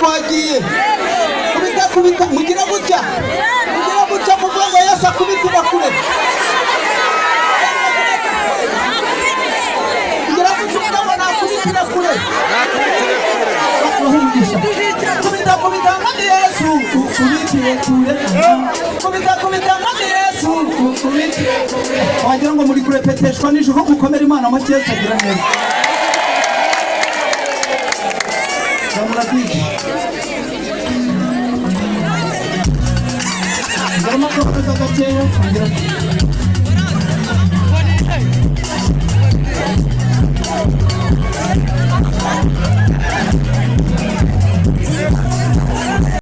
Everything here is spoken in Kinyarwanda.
Twagiye. Kubita, kubita, mugira gutya, mugira gutya, muvuga ngo Yesu akubitira kure. Mugira gutya, uvuga ngo nakubitira kure. Bakubita, kubita, kubita, mwami Yesu ukubitire kure. Kubita, kubita, mwami Yesu ukubitire kure. Wagira ngo muri kurepeteshwa nijoro. Mukomere Imana amashyi. Yesu agira neza. Zamura DJ. Ngarama akavuga gakeya, ongera.